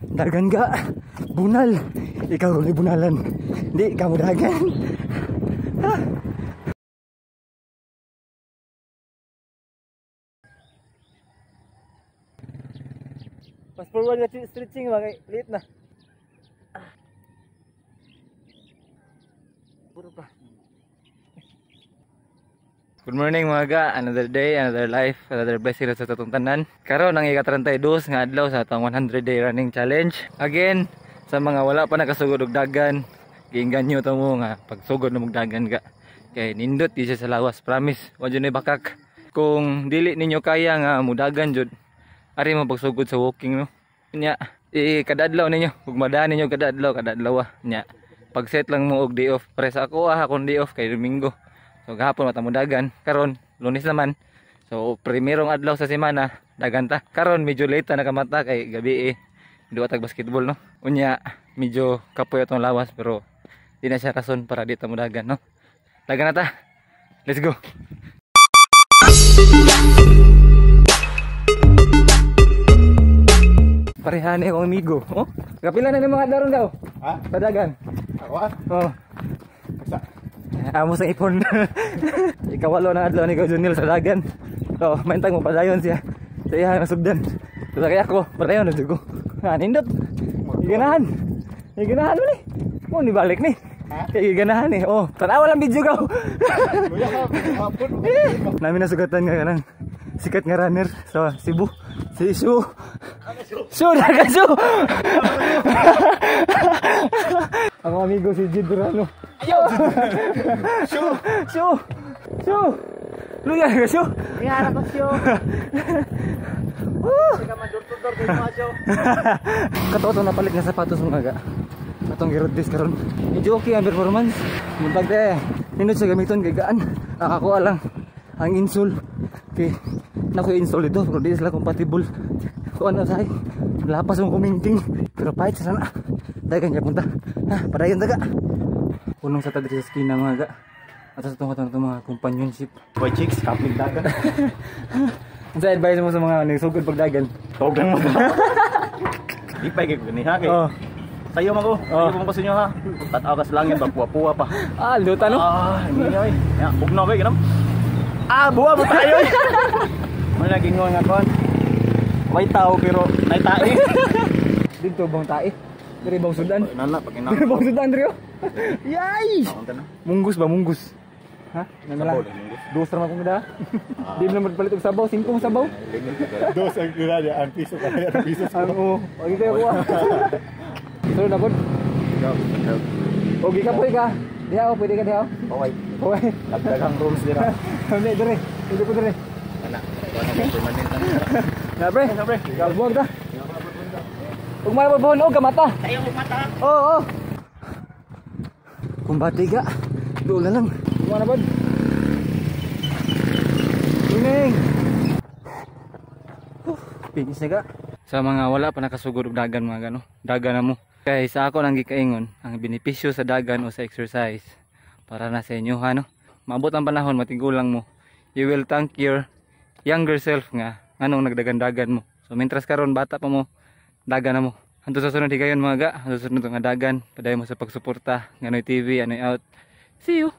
Dagan ka. Bunal. Ikaw rin bunalan. Di ka mo dagan. Ha? Pas forward na stretching ba kay late na. Puro pa. Good morning mga ga, another day, another life, another blessing sa atong tanan. Karon ang ika-32 nga adlaw sa atong 100 day running challenge. Again, sa mga wala pa nakasugod og dagan, giingganyo ta mo nga pagsugod na mog dagan ga. Kay nindot di siya sa lawas, promise. Wa jud bakak. Kung dili ninyo kaya nga mudagan jud, ari mo pagsugod sa walking no. Nya, kada adlaw ninyo, ug madaan ninyo kada adlaw, kada adlaw. Nya, pag-set lang mo og day off. Pare sa ako akong day off kay Domingo. So gahapon mata mo dagan, karon Lunes naman. So primerong adlaw sa semana, dagan ta. Karon medyo late ta nakamata kay gabi eh. Duwa tag basketball no. Unya medyo kapoy atong lawas pero di na siya rason para di ta mo dagan no. Dagan na ta. Let's go. Parehane akong amigo. Oh, kapila na ni mga daron daw. Ha? Padagan. Ako ah. Oh. Basta. Amo sa ipon. Ikawalo na adlaw ni Junil sa dagan. So, maintang mo padayon siya. Sa iya nasugdan. So, kaya ako, padayon na jud ko. Ha, nindot. Giganahan. Giganahan mo ni. Mo ni balik ni. Kay giganahan ni. Oh, tanawa lang video ka. Nami nasugatan nga kanang sikat nga runner sa Cebu. Si Shu. Shu, dagan Shu. Ang amigo si Jid Durano. Ayo. Shu, Shu. Shu. Luya ka Shu. Iya ko Shu. Kato to napalit nga sapatos mga ga. Atong girodis karon. Medyo okay ang performance. Muntag te. Nindot siya gamiton kay gaan. Akakuha lang ang insole. Kay nako insole dito pero di sila compatible. Kuan na say. Lapas ang kumingking. Pero pahit sa sana. Dagan niya punta. Ha, padayon taga. Punong sa tagri sa skina mga ga. At sa itong katong mga companionship. Boy chicks, kapig dagan. Ano sa advice mo sa mga nagsugod pagdagan? Tawag lang mo. Di pa kay ganiha kay. Oh. Sayo man ko. Oh. Sayo man ko sa inyo ha. Tataw ka sa langit ba puwa-puwa pa. Ah, luta no? Ah, hindi niya oy. Ya, bugnaw kay ganam. Ah, buwa mo tayo. Mo lagi ngon nga kon. Way tao pero nay tae. Dito bang tae? Diri bang sudan? Nana pag ina. Diri bang sudan diri? Yay! Munggus ba munggus? Ha? Nana lang. Dos ra man kung da. Di na magpalit og sabaw, singkong sabaw. Dos ang grada, ang piso ka, ang piso. Ang oo, pagi kayo kuha. So na pod. O gikapoy ka. Diha o pwede ka diha. Okay. Okay. Daghang rooms dira. Hindi dire. Hindi ko dire. Ana, wala permanent na. Na pre, pre. Buwag ta. Ug may buhon og kamata. Tayo og mata. Oo, oo. Kumbati ka. Doon na lang. Kuma na pod. Kuning. Finish na ka. Sa mga wala pa nakasugod og dagan mga gano, dagan na mo. Kay sa ako nang gikaingon, ang benepisyo sa dagan o sa exercise para na sa inyo ha no. Maabot ang panahon matigulang mo. You will thank your younger self nga nganong nagdagan-dagan mo. So mentras karon bata pa mo, dagan na mo. Hantod sa sunod higayon mga ga, hantod sa sunod nga dagan, padayon mo sa pagsuporta. Nganoy TV, Anoy out. See you.